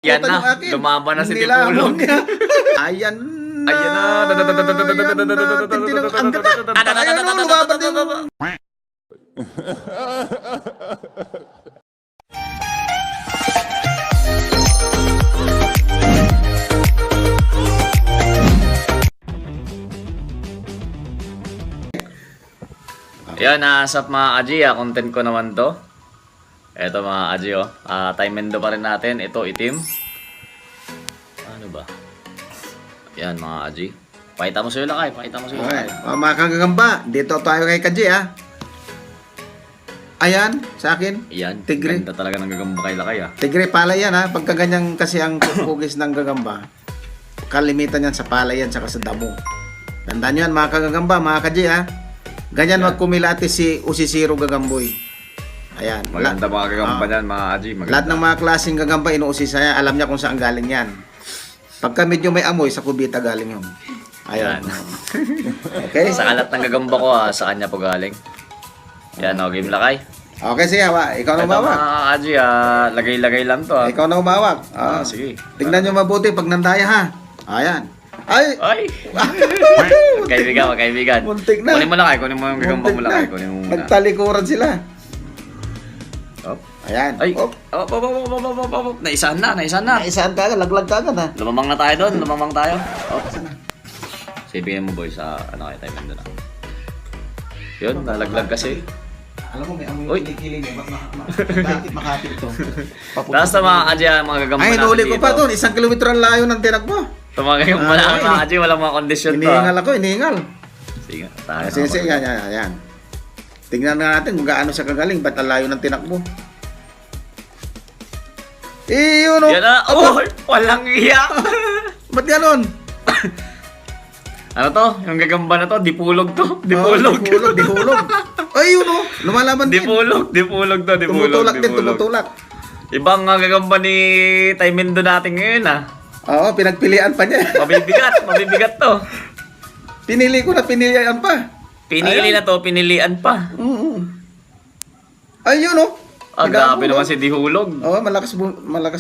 Yan Puta na, yung akin. lumaban na si Nilamon Tipulog. niya. Ayan na. Ayan na. Ayan na. Tindi ng ang ganda. Ayan na, lumaban din. Yan, nasa mga aji, content ko naman to. Eto mga aji, oh. Time endo pa rin natin. Ito, itim. Ano ba? Yan mga aji. Pakita mo sa'yo lakay, pakita mo sa'yo Okay. lakay. Oh, mga kagagamba, dito tayo kay Kaji ah. Ayan, sa akin. Yan, Tigre. ganda talaga ng gagamba kay lakay ah. Tigre, palay yan ha. Pagka ganyan kasi ang kugis ng gagamba, kalimitan yan sa palay yan saka sa damo. Tandaan nyo yan mga kagagamba, mga kaji ha. Ganyan magkumilati si Usisiro Gagamboy. Ayan. Maganda mga gagamba niyan mga aji. Maganda. Lahat ng mga klaseng gagamba inuusisa niya, alam niya kung saan galing yan. Pagka medyo may amoy, sa kubita galing yun. Ayan. Yan. Okay? Sa kalat ng gagamba ko ah, sa kanya po galing. Yan oh, game lakay. Okay, sige. Hawa. Ikaw na Ito umawak. mga aji ah, lagay-lagay lang to ah. Ikaw na umawak. Ah, Ah, sige. Tingnan nyo mabuti pag nandaya ha. Ayan. Ay! Ay! Magkaibigan, magkaibigan. Muntik na. Kunin mo lakay, kunin mo yung gagamba Muntik mo lakay. na. Kunin mo muna. Nagtalikuran sila. Op. Ayan. Ay! Op. Op, op, op, op, op, op, op, op. Naisahan na, naisahan na. Naisaan ka agad, laglag ka agad ha. Lumamang na tayo doon, lumamang tayo. Op. Sipin mo boy sa ano kay time doon ah. Yun, nalaglag kasi. Alam mo, may amoy Uy. yung kilikili mo. Bakit makapit ito? Tapos sa mga aji, ah, mga gagamba Ay, natin hinuli ko dito. pa doon. 1 kilometro ang layo ng tinakbo. Ito mga gagamba Ah, namin mga aji, walang mga kondisyon to. Inihingal ah. ako, inihingal. Sige, tayo. Sige, sige, yan, yan, yan. Tingnan na natin kung gaano siya kagaling. Ba't ang layo ng tinakbo? Eh, yun oh. Yan na. Oh, walang iya. Ba't ganon? Ano to? Yung gagamba na to, dipulog to. Dipulog. Oh, dipulog, dipulog. Ay, yun oh. Lumalaban din. Dipulog, dipulog to, dipulog. Tumutulak din, dipulog. tumutulak. Ibang ang gagamba ni Taimendo natin ngayon ah. Oo, pinagpilian pa niya. Mabibigat, mabibigat to. Pinili ko na, pinilian pa. Pinili na to, pinilian pa. Mm. Ay, yun oh. Ah, grabe Nagabol, naman oh. si Dihulog. Oo, malakas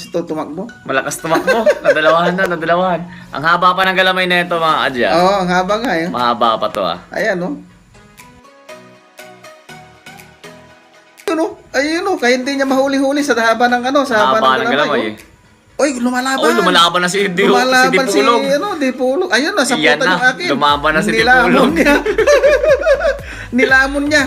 ito tumakbo. Malakas tumakbo. Nadalawahan na, nadalawahan. Ang haba pa ng galamay na ito mga adya. Oo, ang haba nga eh. Mahaba pa to ah. Ayan oh. Ayun oh. Ayun oh, kaya hindi niya mahuli-huli sa haba ng ano, sa haba, Haba ng galamay eh. oh. Oy, lumalaban. Oy, lumalaban na si Lumalaban si Dipulog. Si, ano, Dipulog. Ayun na, sa Yan puta na, yung akin. lumaban na si Nilamon Dipulog. niya. Nilamon niya.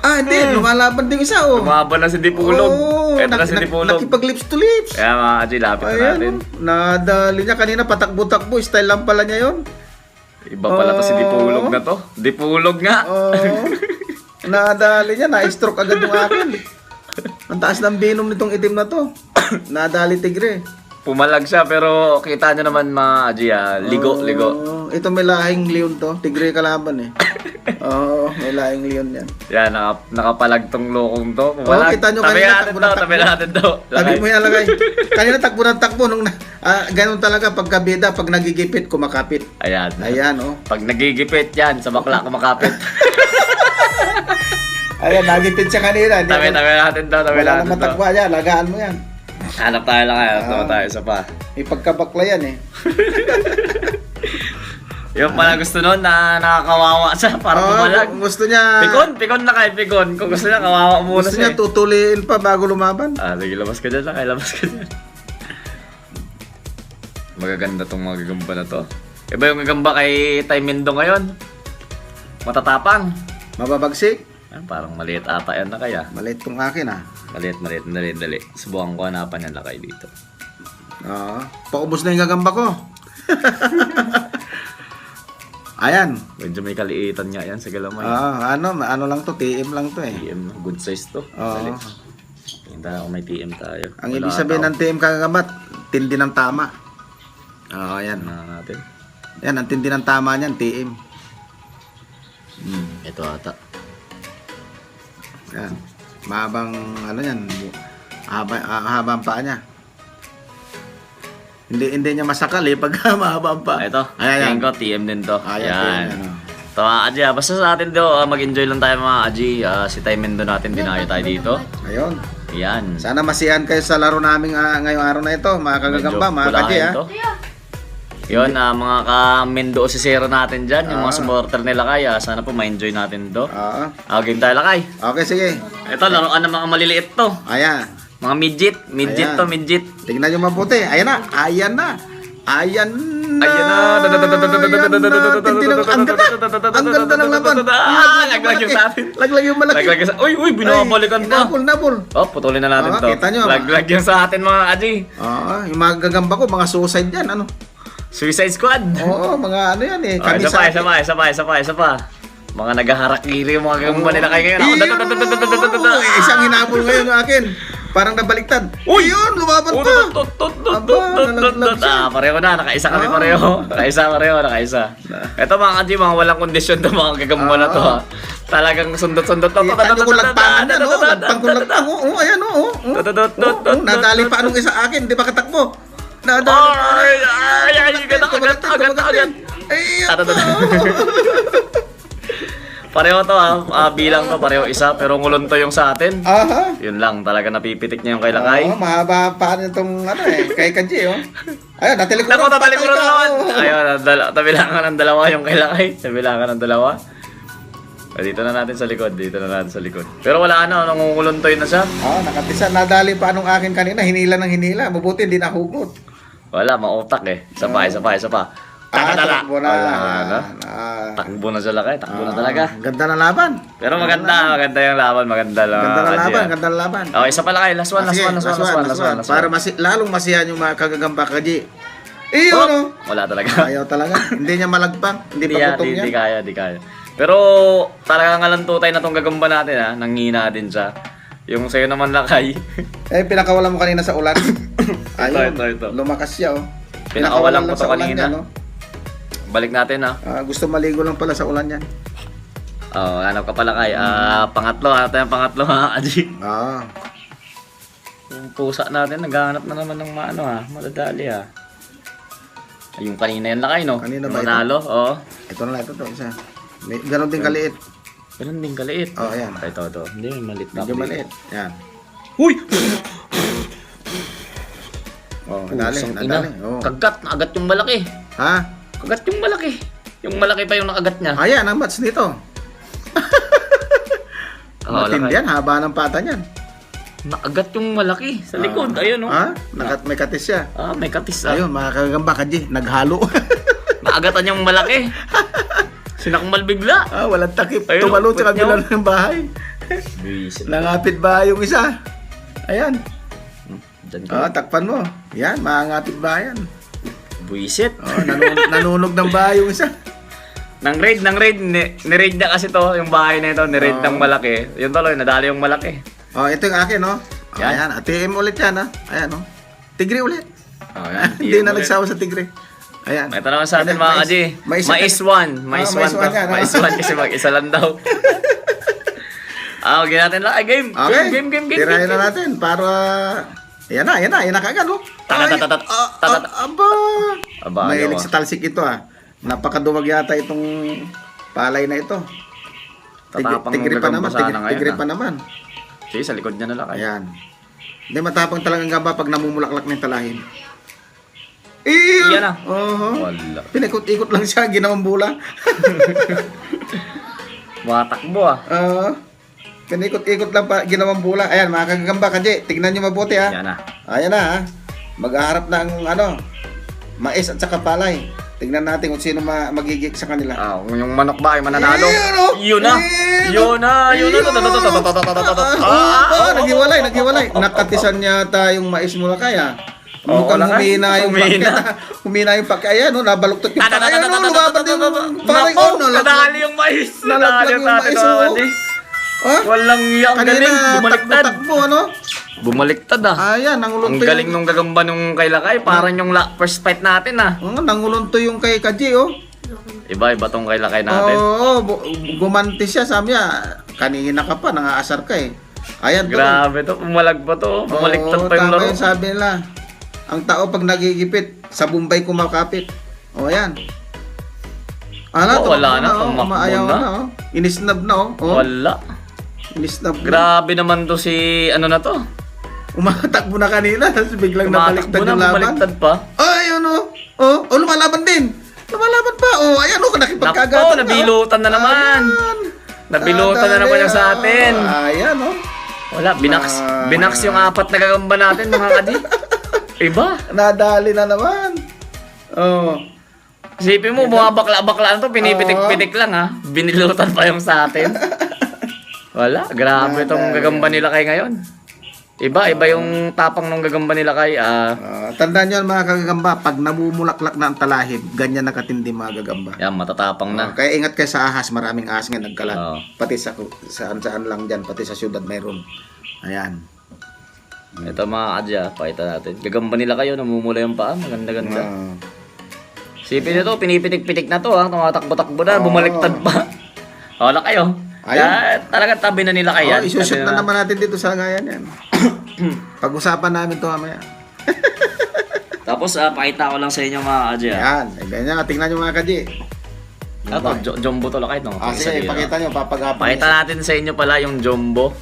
Ah, hindi. Lumalaban din isa, oh. Lumaban na si Dipulog. Oo, Ito na si Dipulog. Nakipag lips to lips. Kaya mga adya, lapit na Ayan, natin. oh. Nadali niya kanina, patakbo-takbo. Style lang pala niya yun. Iba pala to si Dipulog na to. Dipulog nga. Oo. Nadali niya, na-stroke agad yung akin. Ang taas ng binom nitong itim na to. Nadali tigre. Pumalag siya pero kita nyo naman mga adya, ah, ligo, Oo, ligo. Ito may lahing leon to. Tigre kalaban eh. Oo, may lahing leon yan. Yan, nakapalag tong lokong to. Pumalag. Oo, kita nyo Tabi kanina, natin takbo to, na takbo. tabi natin to. Tabi mo yan lagay. Kanina takbo ng takbo nung ganun talaga pagkabida pag nagigipit kumakapit. Ayan. Ayan oh. Pag nagigipit yan, sa bakla kumakapit. Ayan, nagipit siya kanina. Hindi Tabi, tabi natin to, tabi Wala natin na to. matakwa yan, lagaan mo yan. Hanap tayo lang, hanap naman tayo isa pa. May pagkabakla yan eh. Yung pala gusto nun na nakakawawa siya para Oo, pumalag. Gusto niya Pikon, pikon na kay pikon. Kung gusto niya, kawawa muna Gusto siya. niya eh. tutuliin pa bago lumaban. Ah, sige, labas ka dyan lakay, labas ka dyan. Magaganda tong mga gagamba na to. Iba yung gagamba kay Taimendo ngayon. Matatapang. Mababagsik. Ah, parang maliit ata yan na kaya. Maliit tong akin ah. Maliit, maliit, dali, dali. Subukan ko hanapan yan lakay dito. Oo. Paubos na yung gagamba ko. Ayan. Medyo may kaliitan nga yan sa galamay. Ah, ano, ano lang to, TM lang to eh. TM, no? Good size to. Oo. Dali. Tingnan tayo kung may TM tayo. Ang Wala ibig sabihin ata. ng TM kagamat, tindi ng tama. Oo, ayan. Tingnan natin. Yan, ang tindi ng tama niyan, TM. Ito ata. Yan. Mahabang, ano yan, haba ang paa niya. Hindi hindi niya masakal eh pag mahaba ang paa. Ah, ito. Ayan, ayan. Tingin ko, TM din to. Ayan, Ayan. TM yan, oh. Ito mga Aji, ah. Basta sa atin do, mag-enjoy lang tayo mga Aji. Ah, si Taimendo natin, dinayo tayo dito. Ayun. Yan. Sana masiyahan kayo sa laro namin ngayong araw na ito, mga kagagamba, Medyo mga kaji, pulahin ha. to. Yun, mga ka-Mendo Osisero natin dyan, yung mga supporter nila kaya, sana po ma-enjoy natin to. Oo. Game tayo, lakay. Okay, sige. Ito, laruan ng mga maliliit to. Ayan. Mga midget. Midget Ayan. to, midget. Tingnan nyo mabuti. Ayan na. Ayan na. Ayan na. Ayan na. Ayan na. Tindi ng- Ang ganda. Ang ganda ng laban. Ah, laglag yung sa atin. Laglag yung malaki. Laglag yung sa... Uy, uy, binabalikan Ay, pa. Nabol, nabol. Oh, putulin na natin Ah, to. kita nyo, Laglag yung sa atin, mga kaji. Oo, yung mga gagamba ko, mga suicide yan. Ano? Suicide Squad. Oo, mga ano yan eh. Oh, Kami isa pa, isa pa, isa pa, isa pa, isa pa. Mga naghaharakiri yung mga gagamba nila kayo ngayon. Ako, Iyon! Isang hinabol ngayon yung akin. Parang nabaliktad. Uy! Yun, lumaban Oh, pa. tut, tut, tut, tut, Aba, tut, tut, tut, nalaglag tut. siya. Ah, pareho na. Nakaisa kami Ah. pareho. Nakaisa pareho, nakaisa. Ito, mga kaji, mga walang kondisyon to, mga gagamba na to. Ah. Ha. Talagang sundot-sundot to. Kita nyo kung lagpangan na, no? Lagpang kung lagpang. Oo, ayan, oo. Oo, Tut, tut, tut, Oo, tut, nadali tut, pa anong isa akin. Di ba katakbo? Nadali pa. Ay, ay, ay, agad, agad, agad, agad. Ay, Tut, tut, tut. Pareho to ha. Ah, bilang to, pareho isa. Pero ngulon to yung sa atin. Aha. Yun lang, talaga napipitik niya yung kay Lakay. Oo, mahaba pa nitong ano eh, kay Kaji, oh. Ayun, natelikuran. Naku, tatalikuran na naman. Patay ka, oh. Ayun, tabilangan ng dalawa yung kay Lakay. Tabilangan ng dalawa. Ah, dito na natin sa likod, dito na natin sa likod. Pero wala na, nangungulontoy na siya. Oo, nakatisa. Nadali pa anong akin kanina. Hinila ng hinila. Mabuti, hindi nahugot. Wala, mautak eh. Isa pa, isa pa, isa pa. Ah, Tatatata. takbo na. Wala na. Ah, Takbo na siya, Lakay. Takbo na talaga. ang ganda na laban. Pero maganda, maganda yung laban. Maganda lang. Ganda na Kaji, laban, ah. ganda na laban. Okay, isa pa, Lakay. Last one, Ah, last sige, one, last one, last one, last one, last one. Para lalong masiyahan yung mga kagagamba kaji. Iyon, Oh, oh. wala talaga. Ayaw talaga. Hindi niya malagpang. Hindi Hindi, pa gutom di, niya. di kaya, di kaya. Pero talagang alantutay na tong gagamba natin ha. Nangina din siya. Yung sa'yo naman, Lakay. Eh, pinakawala mo kanina sa ulan. Ayun, Ito, ito, ito. lumakas siya, oh. Pinakawalan ko lang to sa ulan kanina. yan, oh. Balik natin ha. Ah, gusto maligo lang pala sa ulan yan. Oh, hanap ka pala kay. Ah, pangatlo, hanap tayo ng pangatlo ha, Aji. Ah. Yung pusa natin, naghahanap na naman ng maano ha, madadali ha. Ay, yung kanina yan lakay, no? Kanina Yung ba ito? Manalo, oo. Ito na lang, ito, to, isa. May, ganon din kaliit. Ganun din kaliit. Oh, ayan. Ito, ito. Hindi, may maliit na. Medyo ako dito. maliit. Yan. Uy! Oh, nadali, Pusang ina. nadali. Oh. Kagat, naagat yung malaki. Ha? Kagat yung malaki. Yung malaki pa yung nakagat niya. Ayan, ang match nito. Oo, Matindi lakay. yan, haba ng pata niyan. Naagat yung malaki sa likod. Ayun, oh. Ha? May katis siya. Ah, may katis ah. Ayun, mga kagagamba, kaji, naghalo. Naagatan yung malaki. Sinakmal bigla. Ah, walang takip. Ayun, Tumalo sa puwet niya, kabila ng bahay. Buisit. Nangapit bahay yung isa. Ayan. Diyan ka. Ah, takpan mo. Yan, maangapit bahay yan. Buisit. Oh, nanunog ng bahay yung isa. Nang raid, ni-raid na kasi to, yung bahay na ito, ni-raid ng malaki. Yun tuloy, nadali yung malaki. Oh, ito yung akin, no? Oh, Yan. ayan, ATM ulit yan, ha? Ayan, oh. Tigre ulit. Oh, yan. Hindi na nagsawa sa tigre. Ayan. Ito naman sa atin, mga Mais- kaji. mais- Mais one. Mais Ah, one mais to. one yan, ah. Mais one kasi mag-isa lang daw. Ah, okay natin lang. Ay, game. Okay. Game, game, game, game. Tirahin game, na natin para. Ayan na, ayan na, ayan na kagad, oh. Tata, Ay, tata, tata, ah, tata. ah, aba. Aba, ayaw, Mahilig ah. sa talsik ito, ah. Napakaduwag yata itong palay na ito. Tatapang Tigre ng pa gagamba naman, sana tigre, ngayon, tigre ah. pa naman. Sige, sa likod niya na lang. Ay. Ayan. Hindi, matapang talagang gamba pag namumulaklak ng talahin. Iyon! Iyan na. Oho. Wala. Pinikot-ikot lang siya, ginawang bola. Mga takbo ah. Oo. Pinikot-ikot lang pa, ginawang bola. Ayan, mga kagagamba, kaji, tignan nyo mabuti ha. Yan na. Ayan na ha. Maghaharap na ang ano, mais at saka palay. Tignan natin kung sino magigik sa kanila. Ah, kung yung manok ba ay mananalo? Ayun, oh! Yun na. Ayun, Yun na. Yun na. Ah, ah, naghiwalay, naghiwalay. Nakatisan yata yung mais mo na kaya. Oo, Mukhang wala ka. humina yung Humina. packet. Humina yung packet. Ayan, oh, nabaluktot yung packet. Ayan, oh, lumabad yung palay. Nako, Oh, nalaglag. nadali yung mais. Nalaglag Nadali yung sa atin, mais, mga oh. kaji. Ah, Walang iya, ang galing. kanina, Bumaliktad. takbo-takbo, ano? Bumaliktad ah. Ayan, nangulunto Ang galing nung gagamba nung kay Lakay. Parang yung first fight natin ah. Oo, nangulunto yung kay Kaji, oh. Iba, iba tong kay Lakay natin. Oo, gumanti siya, sabi niya, kanina ka pa, nangaasar ka eh. Ayan, to. Grabe to, pumalag pa to. Bumaliktad Oo, pa yung tama laro. yun, sabi nila. Ang tao pag nagigipit, sa Bombay kumakapit. O, ayan. Ala, Oh, wala tumakbo na, oh, tumakbo Umaayaw na. na. Oh. Inisnab na, oh. Oh, Wala. inisnab na. Grabe naman to si ano na to. Umatakbo na kanina, tapos biglang Tumatakbo nabaliktad na, yung laban. bumaliktad pa. Ay, ayun oh. Oh, oh, lumalaban din. Lumalaban pa. Oh, ayan oh, nakipagkagatan Nako, na, oh. nabilutan na naman. Ayan. Nabilutan na naman yung sa atin. Ayan oh. Wala, binaks, Ah. binaks yung apat na gagamba natin, mga kadi. Iba. Nadali na naman. Oh. Isipin mo, bumabakla-bakla na to, pinipitik-pitik lang ha. Binilutan pa yung sa atin. Wala, grabe itong gagamba nila kay ngayon. Iba, iba yung tapang ng gagamba nila kay. Ah, tandaan nyo mga kagagamba, pag namumulaklak na ang talahib, ganyan nakatindi mga gagamba. Yan, matatapang na. Ah, kaya ingat kayo sa ahas, maraming ahas nga nagkalat. Oo. Pati sa saan saan lang diyan, pati sa syudad mayroon. Ayan. Ito mga kadya, pakita natin. Gagamba nila kayo, namumula yung paa, maganda-ganda. Ah. Sipin nito, pinipitik-pitik na to ha, tumatakbo-takbo na, bumaliktad pa. Wala kayo. Ayun. Kaya, talaga tabi na nila kayo. Oh, isushoot na naman natin dito sa lagayan yan. Pag-usapan namin to mamaya. Tapos pakita ko lang sa inyo mga kadya. Ayan, eh, ganyan. Tingnan nyo mga kaji. Ito, jumbo to lang kayo. No? Ah, sige, pakita nyo, papagapang. Pakita natin sa inyo pala yung jumbo.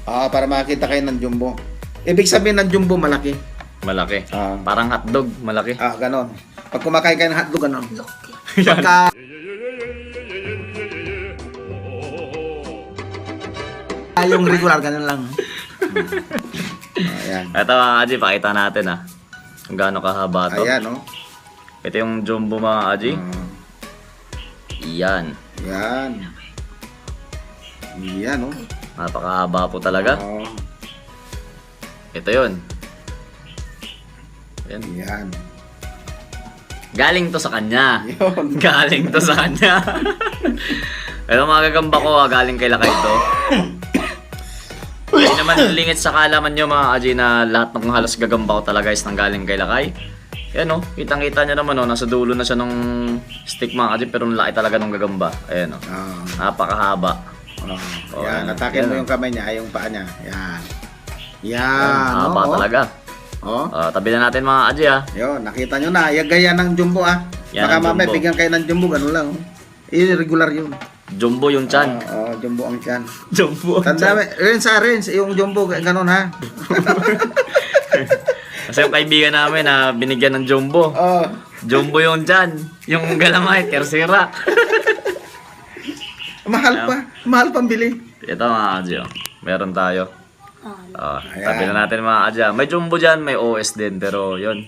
Ah, para makita kayo ng jumbo. Ibig sabihin ng jumbo malaki. Malaki. Ah. Parang hotdog, malaki. Ah, ganon. Pag kumakain kayo ng hotdog, ganon. Pagka yung regular, ganun lang. Ayan. Ito mga kaji, pakita natin ah. Kung gaano kahaba to. Ayan, oh. Ito yung jumbo mga kaji. Yan. Ayan. Ayan, oh. Napakahaba po talaga. Oh, Ito yun. Ayan. ayan. Galing to sa kanya. Yun. Galing to sa kanya. Ito mga gagamba ko, galing kay Lakay to. Hindi naman lingit sa kalaman nyo mga kaji na lahat ng halos gagamba ko talaga is nanggaling kay Lakay. Ayan o, kitang-kita nyo naman o, nasa dulo na siya nung stick mga kaji, pero ang laki talaga nung gagamba. Ayan o, Ah. napakahaba. Oh, Oh, yan, ayan. atakin mo Ayan. yung kamay niya, ay, yung paa niya. Yan. Yan, Haba oh, talaga. Oh. Ah, tabi na natin mga kaji ah. Yun, nakita nyo na. Yan, gaya ng jumbo ah. Yan Baka ang mamaya jumbo. bigyan kayo ng jumbo, ganun lang. Oh. Eh, regular yun. Jumbo yung chan. Oo, jumbo ang tiyan. Jumbo ang Tanda chan. mo, rinse ah, rinse. Yung jumbo, ganun ha. Kasi yung kaibigan namin na binigyan ng jumbo. Oh. Jumbo yung chan. Yung galamay, tersera. Mahal pa. Mahal pang bili. Ito mga kaji, oh. Meron tayo. Ah, Oh, Ayan. tabi na natin mga kaji. Ah. May jumbo dyan, may OS din, pero yun.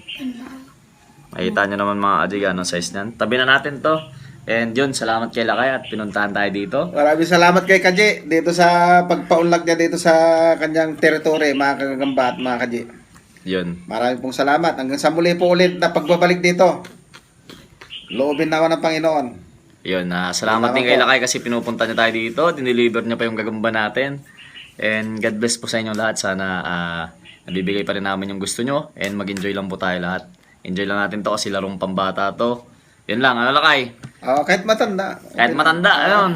Makita nyo naman mga kaji, anong size niyan. Tabi na natin to. And yun, salamat kay Lakay at pinuntahan tayo dito. Maraming salamat kay Kaji dito sa pagpaunlak niya dito sa kanyang territory, mga kagagamba at mga Kaji. Yun. Maraming pong salamat. Hanggang sa muli po ulit na pagbabalik dito. Loobin nawa ng Panginoon. Yun, salamat din kay Lakay kasi pinupunta niya tayo dito. Dineliver niya pa yung gagamba natin. And God bless po sa inyo lahat. Sana nabibigay pa rin namin yung gusto nyo. And mag-enjoy lang po tayo lahat. Enjoy lang natin to kasi larong pambata to. Yun lang, ano Lakay? Oh, kahit matanda. Kahit matanda, ayun.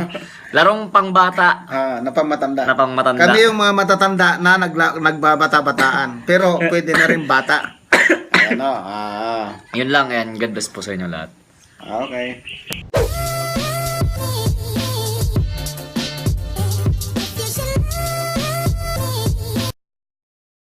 Larong pangbata Ah, napamatanda. na pangmatanda. Kami yung mga matatanda na nagbabata-bataan. Pero pwede na rin bata. Ayan o. Ah, Yun lang, and God bless po sa inyo lahat. okay.